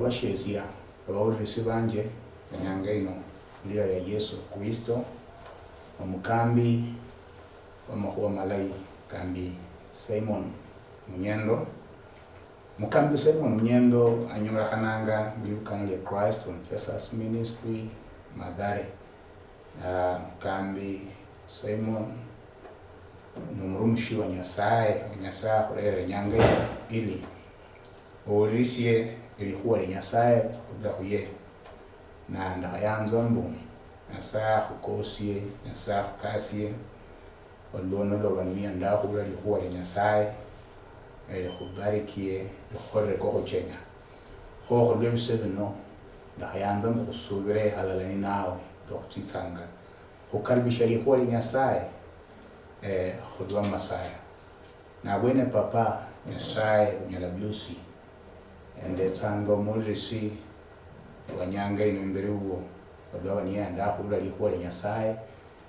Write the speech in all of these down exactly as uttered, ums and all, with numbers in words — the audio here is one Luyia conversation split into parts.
Ndabashesia abawulirisi banje enyanga ino, mulira lia Yesu Kristo, omukambi wamakhuwa malayi kambi Simon Munyendo. Mukambi Simon Munyendo anyolekhananga mulibukano lia Christ Confessors Ministry, Mathare. Ah, kambi Simon nomurumishi wa Nyasaye, wa Nyasaye akhurere enyanga ino ili owulirisie likhuwa lia Nyasaye khurula khuye. Na ndakhayanza mbu Nyasaye akhukosie, Nyasaye akhukasie, oluono lwoba niyendakhubula likhuwa lia Nyasaye, likhubarikie, likhukholere kokhuchenya. Kho khulwa ebise bino, ndakhayanza mbu khusubire halala ninawe, lwakhutsitsanga khukaribisha likhuwa lia Nyasaye, eh, khulwa Masaya. Nabwene Papa, Nyasaye unyala biosi, endetsanga omulirisi wa nyanga ino imberi wuwo, olwaba niye yandakhulula likhuwa lia Nyasaye,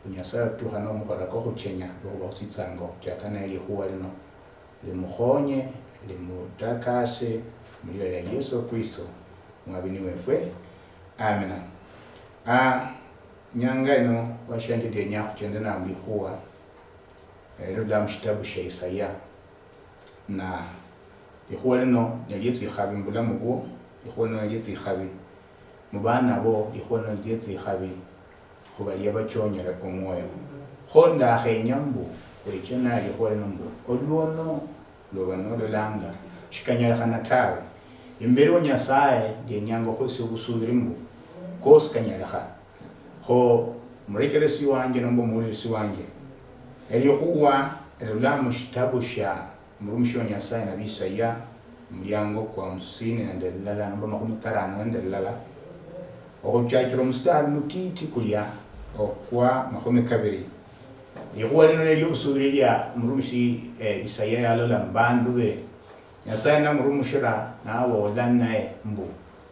khu Nyasaye otukha nomukhola kokhuchenya, lwokhuba khutsitsanga okhuchaka naye likhuwa lino, limukhonye, limutakase, mulira lia Yesu Kristo, Mwabini wefwe. Amina. Ah, nyanga ino, washanje, ndienya khuchende nawe likhuwa, eh, lirula mushitabu shia Isaya. Na likhuwa lino nelie tsikhabi mubulamu bwo, likhuwa lino nelie tsikhabi mubana bo, likhuwa lino nelie tsikhabi khubalia bachonyere omwoyo. Kho ndakhenya mbu khweche naye likhuwa lino mbu oluono lwoba nololanga shikanyalikhana tawe. Imberi wa Nyasaye ndienyanga okhwesia obusubiri mbu kosi kanyalikhana. Kho murecheresi wanje nomba omuwulirisi wanje, elikhuwa lirula mushitabu shia omurumishi wa Nyasaye nabii Isaya, omuliango kwa hamsini nende lilala nomba makhumi karano nende lilala, okhuchachira omustari mutiti kulia okwa makhumi kabiri. Likhuwa lino nelio obusubiri lia omurumishi, eh, Isaya yalola mubandu be. Nyasaye namurumushira naboola naye mbu,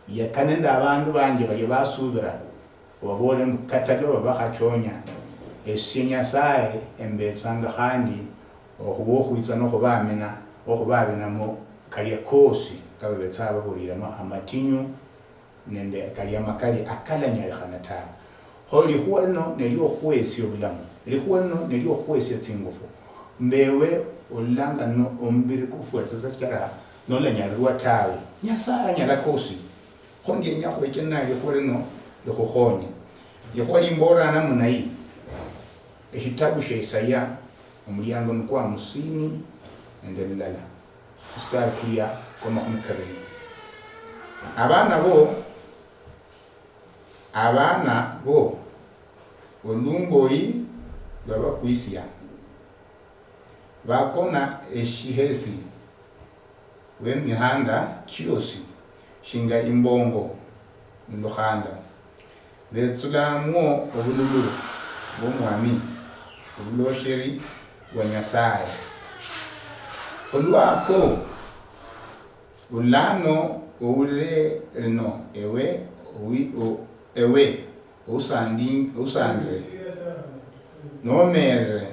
yeka nende abandu banje balia basubira, obaboolere mbu kata lwa babakhachonya, esie Nyasaye embetsanga khandi okhuba okhwitsa nokhubamina, okhubabinamo kalia kosi kababetsa baburiremo amatinyu nende kalia makali akalanyalikhana tawe. Kho likhuwa lino neliokhwesia obulamu, likhuwa lino neliokhwesia tsingufu. Mbewe ololanga no omubiri kufwetsa sichira nolanyalirwa tawe. Nyasaye anyala kosi. Kho ndienya khweche ninaye likhuwa lino likhukhonye. Likhuwa limboolera namna hii, eshitabu shia Isaya, omuliango nikwa hamsini nende lilala, mstari kulia kwa makhumi kabiri. Abana bo, abana bo, olungoyi lwabakwisia, bakona eshihesi wemihanda chiosi, shinga imbongo mulukhanda. Betsulamwo obululu bwomwami, obulosheri bwa Nyasaye. Khulwako, bulano owulire lino, ewe owi-, o-, ewe ousandi-, ousandire, nomerere,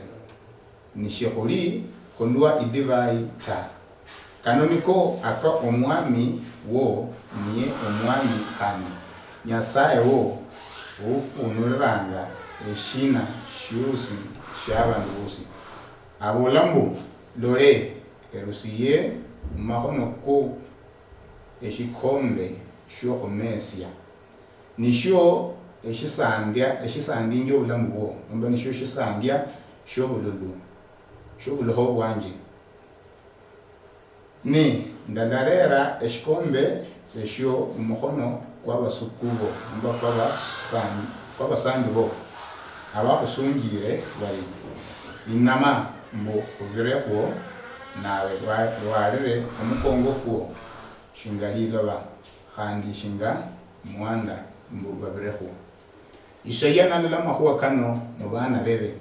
nishikhuli khulwa idivai ta. Kano niko aka Omwami wo, niye Omwami khandi Nyasaye wo, oufunuliranga eshina shiosi shia abandu bosi. Abola mbu, lole, erusiye mumakhono ko eshikombe shiokhumesia, nishio eshisandia, eshisandinjia obulamu bwo, nomba nishio eshisandia shiobululu, shiobulukho bwanje. Ni ndalarera eshikombe eshio mumukhono kwa basuku bo, nomba kwa basan-, kwa basandi bo, abakhusunjire bari, inama mbu khubirekhwo, nawe wa-, warire omukongo kwo shinga liloba, khandi shinga mwanda mbu babirekhwo. Isaya nalola amakhuwa kano mu baana bebe.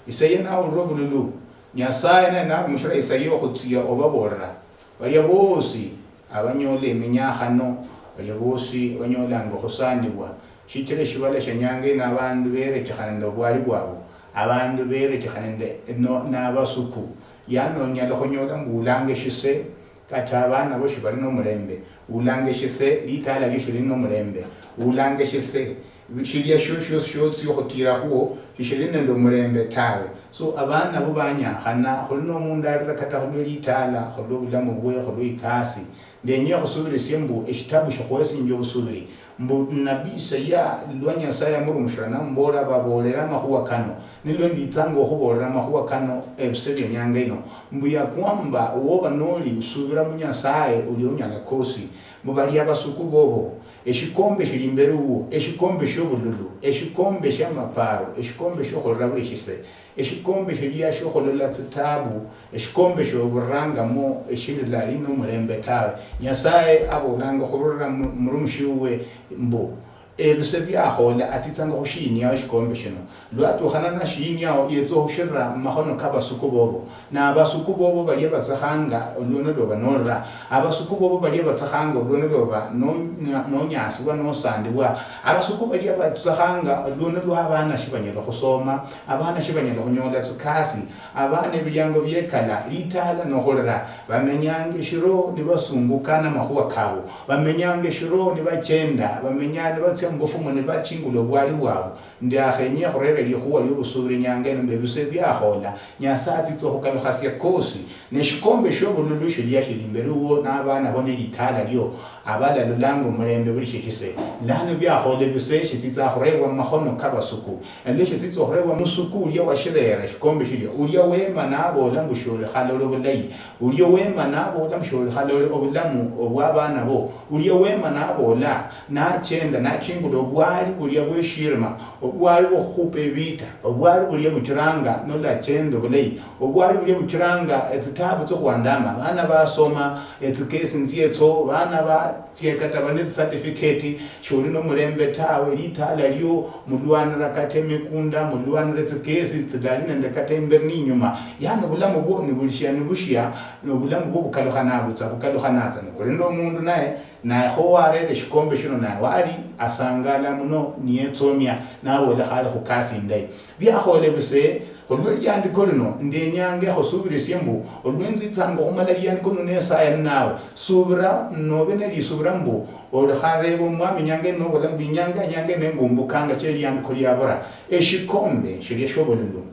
Isaya nawulira obululu, Nyasaye naye narumushira Isaya okhutsia obaboolera, balia bosi abanyola eminyakhano, balia bosi banyolanga okhusandibwa, shichira eshibala shia nyanga ino abandu berechekhana nende obwali bwabo, abandu berechekhana nende no-, nabasuku. Yani onyala khunyola mbu ulanga eshise, Kata abaana bo shibali nomulembe, ulanga eshise, litaala lio shili nomulembe, ulanga eshise, shilia shio shiosi shiotsia okhutirakhuo, shishili nende omulembe tawe. So, abaana bo banyakhana, khuli nomundu alira kata khulwe litaala, khulwe obulamu bwe, khulwe ikasi. Ndenya ekhusubirisie mbu eshitabu shikhuhesinjia obusubiri, mbu nabii Isaya lwa Nyasaye amurumushira namuboolera, baboolere amakhuwa kano, nilwo nditsanga okhuboolera amakhuwa kano ebise bienyanga ino, mbu ya kwamba woba noli usubira mu Nyasaye ulia unyala kosi, mbu balia abasuku bobo, eshikombe shili imberi wuwo, eshikombe shiobululu, eshikombe shiamaparo, eshikombe shiokholera buli shise, eshikombe shilia shiokholola tsitaabu, eshikombe shioburangamo eshililali nomulembe tawe. Nyasaye abolanga khurula mu-, murumushi wuwe mbu, ebise biakhola atsitsanga khushiiniao eshikombe shino. Lwatukhana nashiiniao, yetsa okhushira mumakhono kabasuku bobo. Na abasuku bobo balia batsakhanga oluono lwoba nolira. Abasuku bobo balia batsakhanga oluono lwoba nonya-, nonyasibwa, nosandibwa. Abasuku balia batsakhanga oluono lwa abana shibanyala khusoma, abana shibanyala khunyola tsikasi, abana ebiliango biekala, litaala nokhulira. Bamenyanga eshiro nibasunguka namakhuwa kabo. Bamenyanga eshiro nibachenda, bamenya nibatsia mubufumu nibachingula obwali bwabo. Ndiakhenya khurera likhuwa liobusubiri nyanga ino, mbu ebise biakhola, Nyasaye atsitsa okhukalukhasia kosi, neshikombe shiobululu shilia shili imberi wuwo, nabana bo nelitaala lio, abalalolanga omulembe buli shishise. Lano biakhola ebise shitsitsa khurebwa mumakhono kabasuku, elio shitsitsa khurebwa musuku ulia washirera eshikombe shilia, ulia wema nabola mbu shiolikhalole obulayi, ulia wema nabola mbu shiolikhalole obulamu obwa abana bo, ulia wema nabola, nachenda nachingula obwali bulia bweshirima, obwali bwokhukhupa evita, obwali bulia buchiranga nolachenda obulayi, obwali bulia buchiranga etsitabu tsiokhwandama, abana basoma, etsikesi nzietso, bana batsia kata bali netsicertificate, sholi nomulembe tawe, litaala lio, mulwanira kata emikunda, mulwanira etsikesi tsilali nende kata imberi ni inyuma. Yani obulamu bwo nibulishia nibushia, nobulamu bwo bukalukhana butsa, bukalukhana tsa. Nikuli nende omundu naye, naye kho warera eshikombe shino, naye wali asangala muno, niyetsomia, nabola khali khukasi indayi. Biakhola ebise, khulwe liandiko lino, ndenyanga ekhusubirisie mbu, olwenzitsanga okhumala liandiko lino esaya ninawe, subira, nobe nelisubira mbu, olikhareba omwami inyanga ino nobola mbu, inyanga, inyanga ino engumbukanga, chie liandiko liabura, eshikombe shilia shiobululu.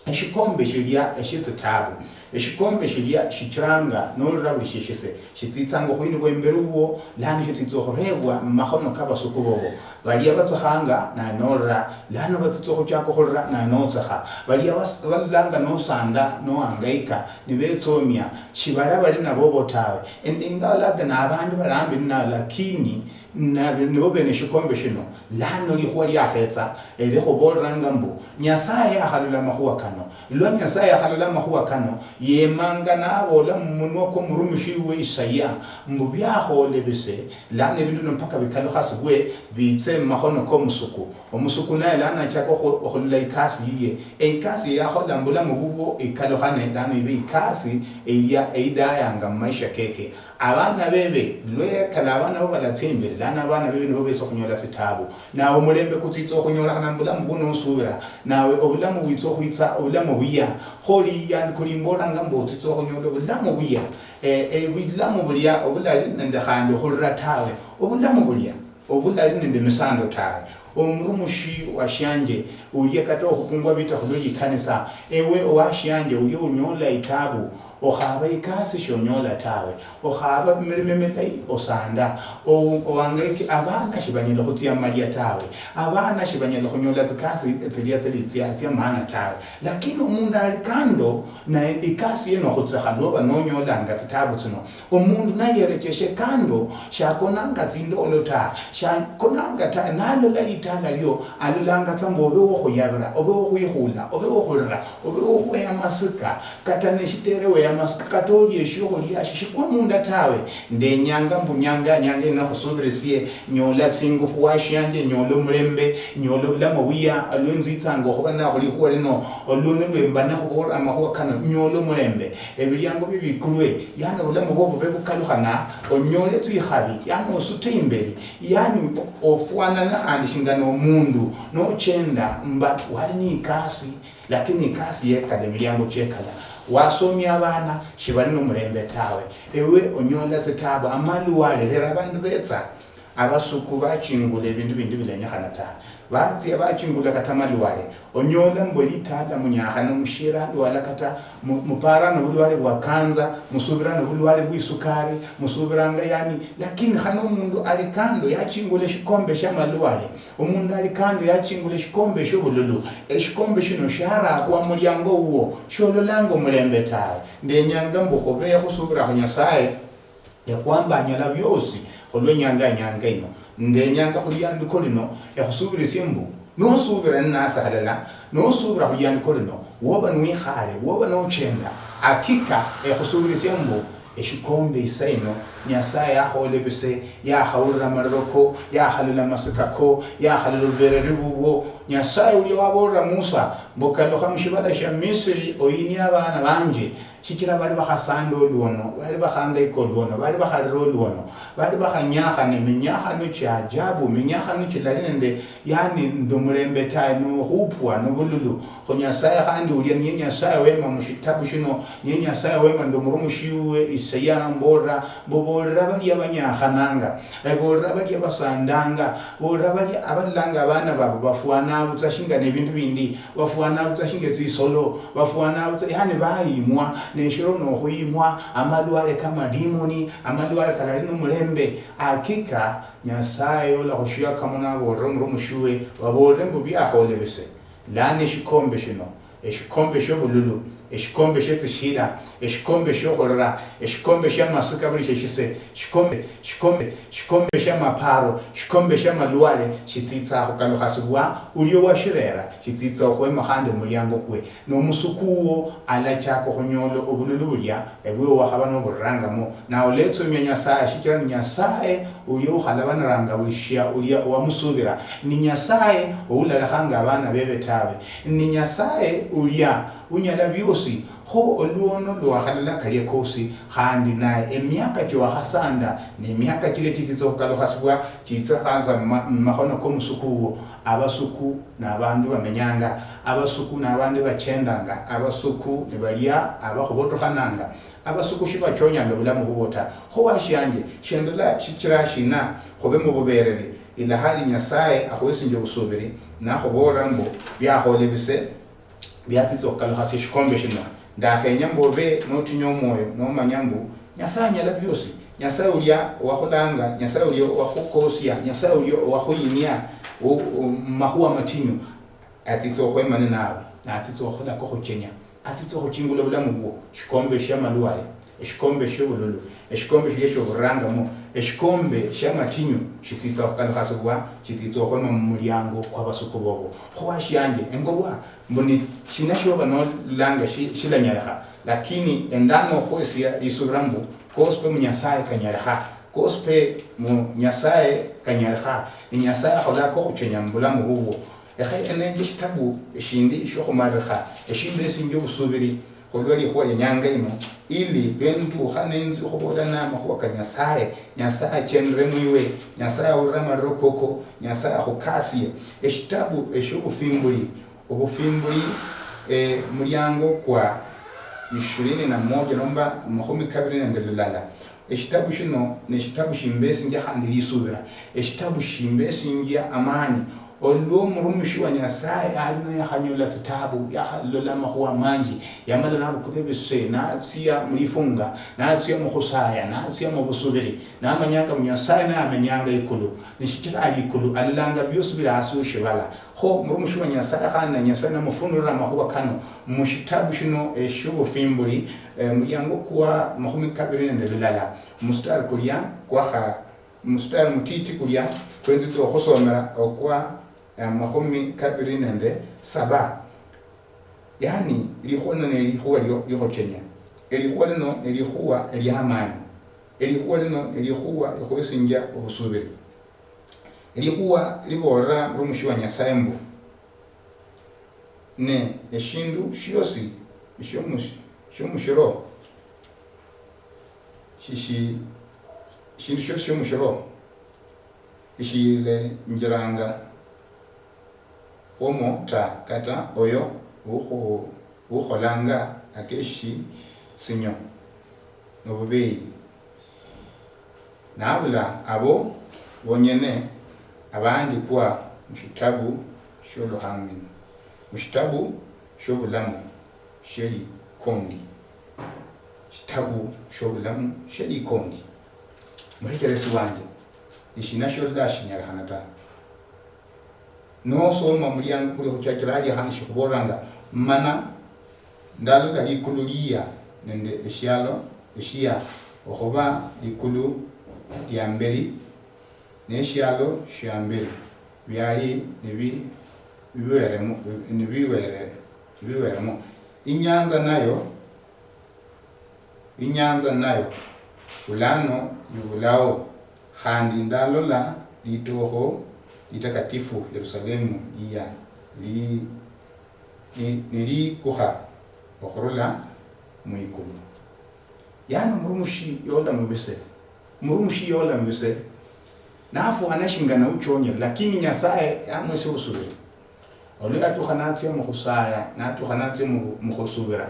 Eshikombe shilia eshitsitabu, eshikombe shilia shichiranga nolira buli shishise, shitsitsanga okhwinibwa imberi wuwo, lano shitsitsa okhurebwa mumakhono kabasuku bobo. Balia batsekhanga, naye nolira, lano batsitsa okhuchaka okhulira, naye notsekha. Balia bas-, balolanga nosanda, nohangaika, nibetsomia, shibali abali nabobo tawe. And ingawa labda nabandi bali ambi ninawe, lakini na-, nibo bene eshikombe shino. Lano likhuwa liakhetsa, elikhubolelanga mbu, Nyasaye yakhalola amakhuwa kano. Lwa Nyasaye yakhalola amakhuwa kano, yemanga nabola mumunwa kwa murumishi wiwe Isaya, mbu biakhoole bise, lano ebindu bino mpaka bikalukhasibwe, bitse mumakhono komusuku. Omusuku naye lano achaka okhu-, okhulola ikasi yiye. Eikasi yeyakhola mubulamu bubwo ikalukhane, lano ibe ikasi eya, eidayanga mumaisha keke. Abana bebe, lwekala abana bo balatsia imberi, lano abana bebe nibo betsa okhunyola tsitabu. Nawe omulembe kutsitsa okhunyolekhana mubulamu buno osubira, nawe obulamu bwitsa okhwitsa obulamu buya. Kho liandiko limbolanga mbu otsitsa okhunyola obulamu buya. Eh, eh, obulamu bulia obulali nende khandi okhulira tawe. Obulamu bulia obulali nende misando tawe. Omurumushi washianje, ulia kata okhupungwa bita khulwe likanisa, ewe owashianje ulia unyola itabu, okhaba ikasi shonyola tawe, okhaba emirimo emilayi osanda, o-, ohangaike, abana shibanyala khutsia mumalia tawe, abana shibanyala khunyola tsikasi tsilia tsili tsia, tsia maana tawe, lakini omundu ali kando, naye ikasi yino okhutsekha lwoba nonyolanga tsitabu tsino, omundu nayerechesie kando, shakonanga tsindolo ta, shakonanga ta, nalola litala lio, alolanga tsa mbu obe wokhuyabira, obe wokhwikhula, obe wokhulira, obe wokhweya amasika, kata neshitere weya amasika, kata olie eshiokhulia shi-, shikwa munda tawe. Ndenyanga mbu nyanga, nyanga ino nakhusubirisie, nyola tsingufu washianje, nyola omulembe, nyola obulamu obuya, olwenzitsanga okhuba nakho likhuwa lino, oluno lwemba nakhubola amakhuwa kano, nyola omulembe. Ebiliango bibikulwe, yani obulamu bwo bube bukalukhana, onyole tsikhabi, yani osute imberi, yani ofwanane khandi shinga nomundu, nochenda mba wali ni ikasi, Lakini ikasi yekala, emiliango chiekala, wasomia abana shibali nomulembe tawe. Ewe onyola tsitabu, amalwale, lera abandu betsa, abasuku bachingula ebindu bindi bilenyekhana tawe. Batsia bachingula kata amalwale. Onyola mbu litala munyakhana, omushira alwala kata mu-, mupara nobulwale bwa kanza, musubira nobulwale bwisukari, musubiranga yani, lakini khane omundu ali kando yachingula eshikombe shiamalwale, omundu ali kando yachingula eshikombe shiobululu, eshikombe shino shiarakwa muliango wuwo, shololanga omulembe tawe. Ndenyanga mbu khube khusubira khu Nyasaye, yakwamba anyala biosi, khulwa inyanga ya nyanga ino. Ndenyanga khuliandiko lino, ekhusubirisie mbu, nosubira ninasi halala, nosubira khuliandiko lino, woba niwikhale, woba nochenda, hakika ekhusubirisie mbu, eshikombe isa ino, Nyasaye yakhaola ebise, yakhawulira amaliro ko, yakhalola amasika ko, yakhalola obubereri bubwo. Nyasaye ulia wabolera Musa, mbu, kalukha mushibala shia Misiri, oyinie abana banje, shichira bali bakhasanda oluono, bali bakhangaika oluono, bali bakhalira oluono, bali bakhanyakhana eminyakhano chia ajabu, eminyakhano chilali nende, yani, ndomulembe tawe, nokhupwa, nobululu. Kho Nyasaye khandi ulia niye Nyasaye wema mushitabu shino, niye Nyasaye wema ndomurumishi wuwe Isaya nambolera, mbu bolera balia banyakhananga, eh, bolera balia basandanga, bolera balia abalanga abana babo bafwana butsa shinga nebindu bindi, bafwana butsa shinga tsisolo, bafwana butsa, yani bayimwa, neshiro nokhuyimwa, amalwale kamadimoni, amalwale kalali nomulembe. Hakika, Nyasaye yola khushiakamo nabolera omurumishi wuwe, babolere mbu biakholebese. Lano eshikombe shino, eshikombe shiobululu, eshikombe shietsishida, eshikombe shiokhurira, eshikombe shiamasika buli sheshise, shikombe, shikombe, shikombe shiamaparo, shikombe shiamalwale, shitsitsa khukalukhasibwa ulia washirera, shitsitsa okhwema khandi muliango kwe. Nomusuku wuwo alachaka okhunyola obululu bulia, ebwo wakhaba noburirangamo, nawe oletsomia Nyasaye, shichira ni Nyasaye ulia ukhalabaniranga buli shia ulia owamusubira. Ni Nyasaye oulalekhanga abana bebe tawe. Ni Nyasaye ulia unyala biosi. Kho oluono lwakhalala kalia kosi, khandi naye emiaka chiwakhasanda, ne emiaka chilia chitsitsa okhukalukhasibwa, chitsa khanza muma-, mumakhono komusuku wuwo. Abasuku nabandu bamenyanga, abasuku nabandu bachendanga, abasuku nibalia abakhubotokhananga. Abasuku shibachonya nende obulamu bubwo ta. Kho washianje, shindola shichira shina khube mububereri, ilahali Nyasaye akhuhesinjia obusubiri, nakhubolera mbu, biakhola ebise biatsitsa okhukalukhasia eshikombe shino. Ndakhenya mbu obe notinya omwoyo, nomanya mbu Nyasaye anyala biosi. Nyasaye ulia owakhulanga, Nyasaye ulia owakhukosia, Nyasaye ulia owakhuyinia u-, u-, mumakhuwa matinyu, atsitsa okhwema ninawe, natsitsa okhukholaka okhuchenya, atsitsa okhuchingula obulamu bwo, shikombe shiamalwale, eshikombe shiobululu, eshikombe shilia shioburangamo, eshikombe shiamatinyu, shitsitsa okhukalukhasibwa, shitsitsa okhwema mumuliango kwabasuku bobo. Kho washianje, engolwa mbu ni shina shioba nolanga shi-, shilanyalekha, lakini endanga okhwesia lisubira mbu kosi pe mu Nyasaye kanyalekha, kosi pe mu Nyasaye kanyalekha, ni Nyasaye akholanga okhuchenya mubulamu bubwo. Lekha enenje eshitabu eshindi shiokhumalirikha, eshindu esinje obusubiri khulwa likhuwa lia nyanga ino, ili lwendukha nenzi okhubola namakhuwa ka Nyasaye, Nyasaye achenderemo iwe, Nyasaye awulire amaliro koko, Nyasaye akhukasie. Eshitabu eshobufimbuli, obufimbuli, eh, muliango kwa ishirini na moja nomba makhumi kabiri nende lulala. Eshitabu shino neshitabu shimbesinjia khandi lisubira, eshitabu shimbesinjia amani. Olwo omurumishi wa Nyasaye ali niyakhanyola tsitabu, yakhalola amakhuwa manji, yamala nabukula ebise, natsia mulifunga, natsia mukhusaya, natsia mubusubiri, namanyanga mbu Nyasaye naye amenyanga ikulu, nishichira ali ikulu, alolanga biosi bili hasi hushibala. Kho murumishi wa Nyasaye khandi naye Nyasaye namufunulira amakhuwa kano mushitabu shino eshobufimbuli, eh, muliango kwa makhumi kabiri nende lulala, mustari kulia kwakha, mustari mutiti kulia kwenzitsa okhusomera okwa, eh, makhumi kabiri nende saba. Yani, likhuwa lino nelikhuwa lio-, liokhuchenya. Elikhuwa lino nelikhuwa eliamani. Elikhuwa lino nelikhuwa liokhuhesinjia obusubiri. Likhuwa libolera murumishi wa Nyasaye mbu, ne eshindu shiosi eshiomush-, shiomushiro shishi-, shindu shiosi shiomushiro eshilenjiranga khwomo ta, kata oyo ukhu-, ukholanga akeshisinyo nobubeyi, nabula abo bonyene abaandikwa mushitabu shiolukhamino, mushitabu shiobulamu shielikondi. Shitabu shiobulamu shielikondi. Murecheresi wanje, nishina shiolola shinyalikhana ta? Nosoma muliango kuli khuchachira alia khandi shikhubolanga, mana ndalola likulu liya nende eshialo eshia okhuba likulu lia mberi, neshialo shia mberi biali nibi-, nibiweremo, nibiwere-, nibiweremo. Inyanza nayo, inyanza nayo bulano ibulao, khandi ndalola litokho litakatifu Yerusalemu liya li-, ni-, nilikukha okhurula mwikulu. Yani omurumushi yola mubise, omurumushi yola mubise, nafwana shinga nauchonyere, lakini Nyasaye yamwesia obusubiri. Olwa yatukha natsia mukhusaya, natukha natsia mu-, mukhusubira,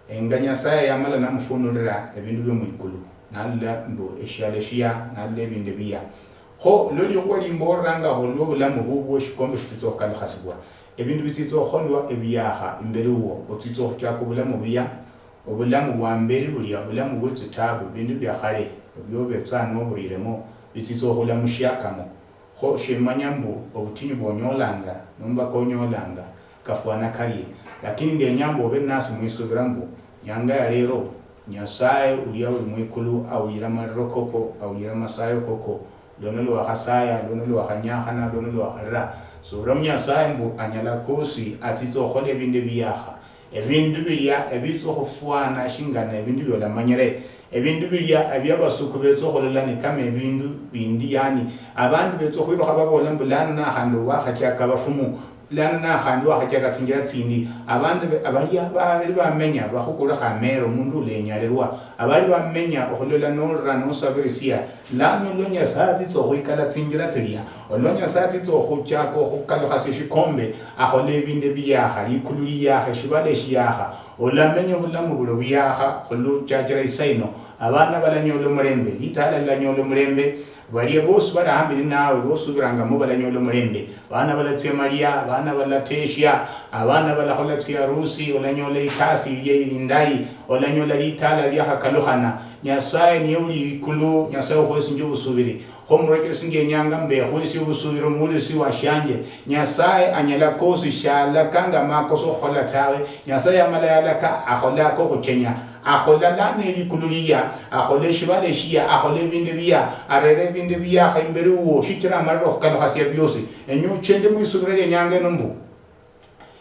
enga Nyasaye yamala namufunulira ebindu bio mwikulu, nalola mbu eshialo shia, nalola ebindu bia. Kho, lwo likhuwa limbolanga olwo obulamu bubwo eshikombe shitsitsa okhukalukhasibwa, ebindu bitsitsa okholwa ebiyaakha imberi wuwo, otsitsa okhuchaka obulamu buyia, obulamu bwa mberi bulia, obulamu bwe tsitaabu, ebindu bia khale, ebio obetsa noburiremo, bitsitsa okhula mushiakamo. Kho shimanya mbu obutinyu bwonyolanga, nomba konyolanga, kafwana karie, lakini ndenya mbu obe nasi mwisubira mbu, nyanga ya lero, Nyasaye ulia uli mwikulu, awulira amaliro koko, awulira amasayo koko, luno lwakhasaya, luno lwakhanyakhana, luno lwakhalira. Subira mu Nyasaye mbu anyala kosi, atsitsa okhola ebindu ebiyaakha. Ebindu bilia ebitsa okhufwana shingana ebindu biolamanyire. Ebindu bilia ebia abasuku betsa okhulola ni kama ebindu bindi, yani, abandu betsa okhwirukha babola mbu, "Lano nakhandi wakhachaka abafumu, lano nakhandi wakhachaka tsinjira tsindi." Abandu be-, abalia abali bamenya bakhukulekha amero, omundu ulenyalirwa. Abali bamenya okhulola nolira nosabirisia, lano olwa Nyasaye atsitsa okhwikala tsinjira tsilia, olwa Nyasaye atsitsa okhuchaka okhukalukhasia eshikombe, akhola ebindu ebiyaakha, likulu liyaakha, eshibala eshiyaakha, olamenya obulamu buli obuyaakha khuluchachira isa ino. Abana balanyola omulembe, litala lilanyola omulembe, balia bosi bali hambi ninawe bosubirangamo balanyola omulembe. Bana balatsia malia, bana balateshia, abana balakhola tsiarusi, olanyola ikasi ilia ili indayi, olanyola litala liakhakalukhana. Nyasaye niye uli ikulu, Nyasaye ukhwesinjia obusubiri. Kho murecheresinjia enyanga mbe khwesie obusubiri omuwulirisi washianje. Nyasaye anyala kosi, shalakanga makosa okhukhola tawe. Nyasaye amala yalaka, akhola akokhuchenya. Akhola lano elikulu liya, akhola eshibala eshiya, akhola ebindu biya, arera ebindu biyaakha imberi wuwo, shichira amalire okhukalukhasia biosi. Enywe ochende mwisubira lienyanga eno mbu,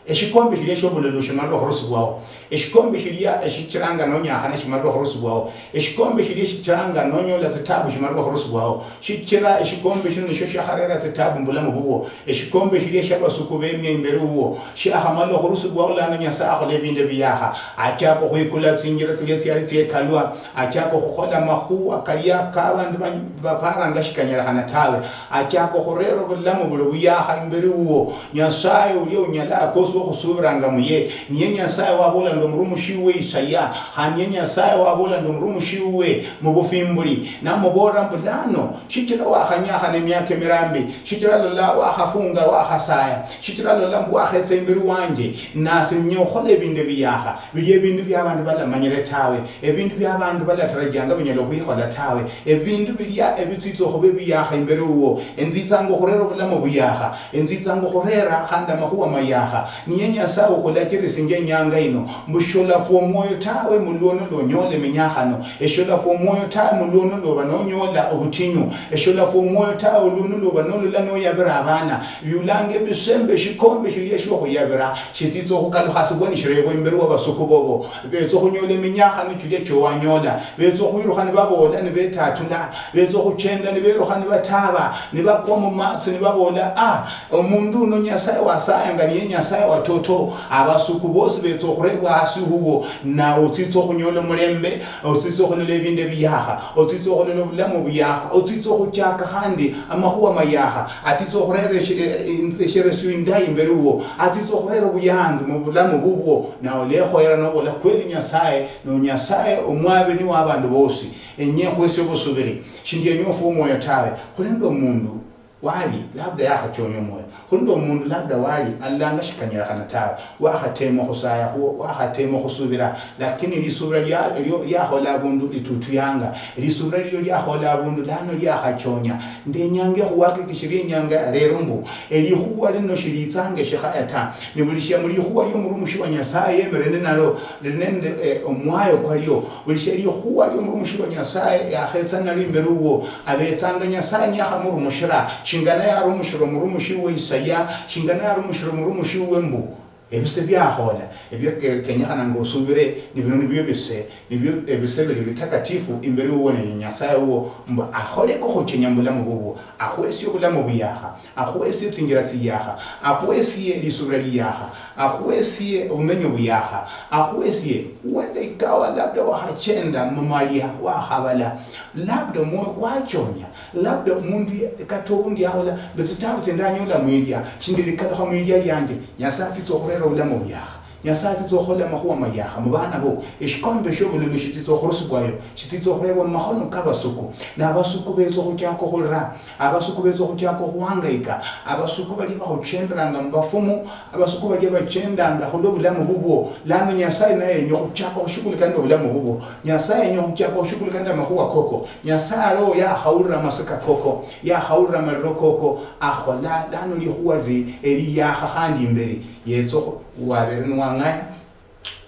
eshikombe shilia shiobululu shimalire okhurusibwao. Eshikombe shilia eshichiranga nonyakhana shimalire okhurusibwao. Eshikombe shilia eshichiranga nonyola tsitabu shimalire okhurusibwao. Shichira eshikombe shino nishio shiakharera tsitabu mubulamu bubwo. Eshikombe shilia shiabasuku bemia imberi wuwo, shiakhamala okhurusibwao, lano Nyasaye akhola ebindu ebiyaakha. Achaka okhwikula tsinjira tsilia tsiali tsiekalwa. Achaka okhukhola amakhuwa kalia ka abandu ba-, baparanga shikanyalikhana tawe. Achaka okhurera obulamu buli obuyaakha imberi wuwo. Nyasaye ulia unyala akosi okhusubiranga muye. Niye Nyasaye wabola nende omurumushi we Isaya. Khandi niye Nyasaye wabola nende omurumushi we mubufimbuli. Namubolera mbu, lano, shichira wakhanyakhana emiaka emirambi, shichira lola wakhafunga, wakhasaya, shichira lola mbu wakhetsa imberi wanje, nasi ninyala okhukhola ebindu ebiyaakha, bilia ebindu bia abandu balamanyire tawe, ebindu bia abandu balatarajianga binyala okhwikhola tawe, ebindu bilia ebitsitsa okhuba ebiyaakha imberi wuwo, enzitsanga okhurera obulamu buyaakha, enzitsanga okhurera khandi amakhuwa mayaakha. Niye Nyasaye okhulachiresinjia inyanga ino, mbu sholafwa omwoyo tawe mulwono lwonyola eminyakhano, esholafwa omwoyo tawe mulwono lwoba nonyola obutinyu, esholafwa omwoyo tawe olwono lwoba nolola noyabira abana. Biulanga ebisembe, eshikombe shilia shiokhuyabira shitsitsa okhukalukhasibwa nishirebwa imberi wa basuku bobo. Betsa okhunyola eminyakhano chilia chiowanyola. Betsa okhwirukha nibabola nibetatula. Betsa okhuchenda niberukha nibataaba, nibakwa mumatsi nibabola, ah, omundu uno Nyasaye wasayanga niye Nyasaye Toto, abasuku bosi betsa okhurebwa hasi huwo, nawe otsitsa okhunyola omulembe, otsitsa okhulola ebindu ebiyaha, otsitsa okhulola obulamu obuyaha, otsitsa okhuchaka khandi amakhuwa mayaha, atsitsa okhurera eshi-, e-, e-, esheresio indayi imberi wuwo, atsitsa okhurera obuyanzi mubulamu bubwo, nawe olekhoyera nobola, "Kweli Nyasaye, no Nyasaye omwabini wa abandu bosi, enye khwesie obusubiri, shindienya ofwe omwoyo tawe." Khuli nende omundu wali labda yakhachonya omwoyo. Khuli nende omundu labda wali alolanga shikanyalikhana tawe, wakhatema okhusaya khuwo, wakhatema okhusubira, lakini lisubira lia-, lio-, liakhola abundu litutuyanga. Lisubira lilio liakhola abundu lano liakhachonya. Ndenyanga ekhuhakikishirie inyanga ya lero mbu, elikhuwa lino shilitsanga eshikhaya ta. Ni buli shia mulikhuwa lio murumishi wa Nyasaye yemere ninalo, liri nende, eh, omwayo kwalio. Buli shia likhuwa lio murumishi wa Nyasaye yakhetsa nalo imberi wuwo, abetsanga Nyasaye niyakhamurumushira, shingana yarumushira omurumishi we Isaya, shingana yarumushira omurumishi we mbu, ebise biakhola, ebio ke-, kenyekhananga osubire, ni bino nibio bise, nibio ebise bili bitakatifu imberi wuwo nende Nyasaye wuwo, mbu akhole kokhuchenya mubulamu bubwo, akhwesie obulamu buyakha, akhwesie tsinjira tsiyakha, akhwesie lisubira liyakha, akhwesie obumenyo buyakha, akhwesie, huenda ikawa labda wakhachenda mumalia, wakhabala, labda omwoyo kwachonya, labda omundu ye-, kata oundi yahola, mbe tsitabu tsia ndanyola mwilia, shindilikalukha mwilia lianje, Nyasaye atsitsa okhurera obulamu buyakha. Nyasaye atsitsa okhola amakhuwa mayakha mubana bo. Eshikombe shiobululu shitsitsa okhurusibwayo, shitsitsa okhurebwa mumakhono kabasuku. Nabasuku betsa okhuchaka okhulira, abasuku betsa okhuchaka okhuhangaika, abasuku balia bakhuchenderanga mubafumu, abasuku balia bachendanga khulwa obulamu bubwo. Lano Nyasaye naye yenya okhuchaka okhushughulikana nobulamu bubwo. Nyasaye yenya okhuchaka okhushughulikana namakhuwa koko. Nyasaye alio yakhawulira amasika koko, yakhawulira amaliro koko, akhola lano likhuwa liri eliyakha khandi imberi. Yetsa okhu-, wabere niwang'aya,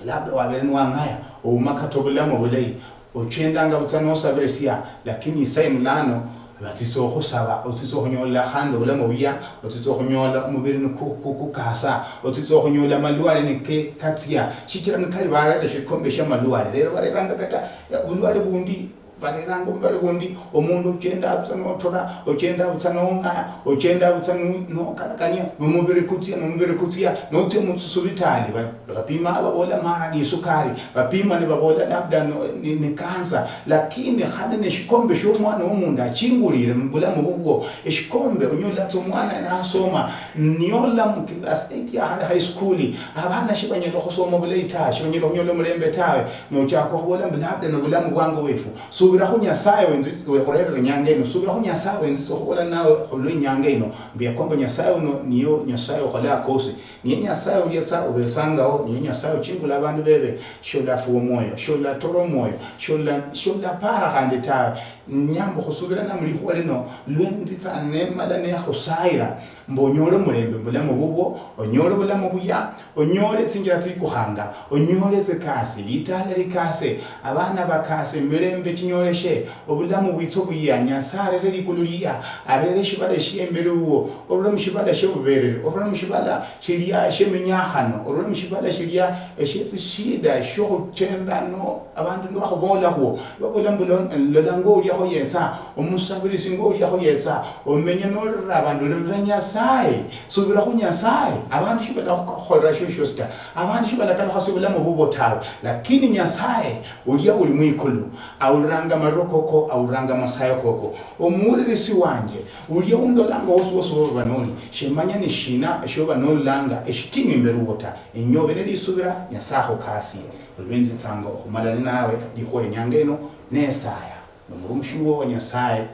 labda wabere niwang'aya, ouma kata obulamu obulayi, ochendanga butsa nosabirisia, lakini isa ino lano batsitsa okhusaba, otsitsa okhunyola khandi obulamu obuya, otsitsa okhunyola omubiri niku-, ku-, kukasa, otsitsa okhunyola amalwale nike-, katsia, shichira nikali barera eshikombe shiamalwale, lero bareranga kata, eh, obulwale bundi, bareranga obulwale bundi, omundu ochenda butsa notora, ochenda butsa nong'aya, ochenda butsa nu-, nokalakania, nomubiri kutsia, nomubiri kutsia, notsia mutsisubitali, ba-, bapima babola mara ni isukari, bapima nibabola labda no-, ni, ni kansa, lakini khane neshikombe shiomwana womundu achingulire mubulamu bubwo, eshikombe onyola tsa omwana nasoma, niola mu class eight yakhali high school, abana shibanyala okhusoma obulayi tawe, shibanyala okhunyola omulembe tawe, nochaka okhubola mbu labda nobulamu bwange wefu. Subira khu Nyasaye wenzi-, wekhurerera inyanga ino. Subira khu Nyasaye wenzitsa okhubola nawe olwa inyanga ino, mbu yakomba Nyasaye uno niyo Nyasaye okhola kosi. Niye Nyasaye uliatsa obetsangao, niye Nyasaye ochingula abandu bebe, sholafua omwoyo, sholatora omwoyo, shola-, sholapara khandi tawe. Nyamba okhusubira na mulikhuwa lino, lwenzitsa nemala nekhusayira, mbu onyole omulembe mubulamu bubwo, onyole obulamu buya, onyole tsinjira tsikukhanga, onyole tsikasi, litala likase, abana bakase, milembe chinyoleshe, obulamu bwitsa obuya, Nyasaye arere likulu liya, arere eshibala eshie imberi wuwo, orule mushibala shiobubereri, orule mushibala shilia shieminyakhano, orule mushibala shilia eshie tsishida shiokhuchenda no abandu nibakhubolakhuo, nibabola mbu, "Lo-, lola ngoliakho yetsa, omusabirisi ngoliakho yetsa," omenye nolirira abandu, lirira Nyasaye, subira khu Nyasaye. Abandu shibalakhukholera shio shiosi ta, abandu shibalakalukhasia obulamu bubwo tawe, lakini Nyasaye ulia uli mwikulu, awuliranga amaliro koko, awuliranga amasayo koko. Omuwulirisi wanje, ulia undolanga wosi wosi woba noli, shemanya ni shina eshioba nololanga eshitinyu imberi wuwo ta. Enywe obe nelisubira, Nyasaye akhukasie. Olwenzitsanga okhumala ninawe likhuwa linyanga ino, nesaya nomurumushi wuwo wa Nyasaye,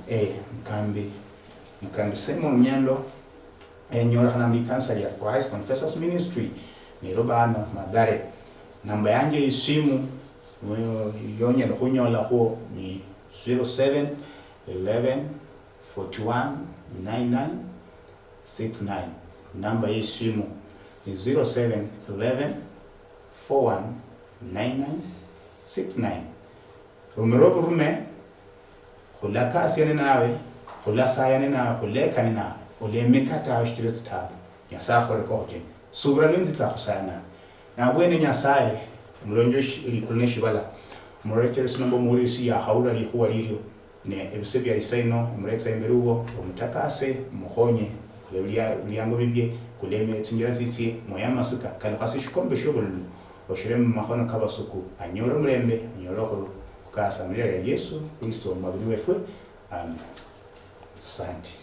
eh, Mukambi, Mukambi Simon Nyendo, eh, nyolekhana mulikanisa lia Christ Confessors Ministry, Nairobi ano, Mathare. Namba yanje yisimu, eh, yonyala khunyolakhwo ni zero seven eleven forty one nine nine six nine. Namba yisimu ni zero seven eleven four one nine nine six nine. Rumira oburume, khulakasia ninawe, khulasaya ninawe, khuleka ninawe, olemeka tawe shichira tsitabu. Nyasaye akhole kokhuchenya. Subira lwenzitsa khusaya nawe. Nabwene Nyasaye, omulonji weshi-, likulu neshibala, omurecheresi nomba omuwulirisi yakhawulira likhuwa lilio, ne ebise bia isa ino emuretsa imberi wuwo, omutakase, omukhonye, Kule ebilia-, ebiliango bibie, kule eme-, tsinjira tsitsie, moya amasika, kalukha sishikombe shiobululu, oshire mumakhono kabasuku, anyole omulembe, anyole okhu-, khukasa mulira lia Yesu Kristo omwabini wefwe. Amen. Asante.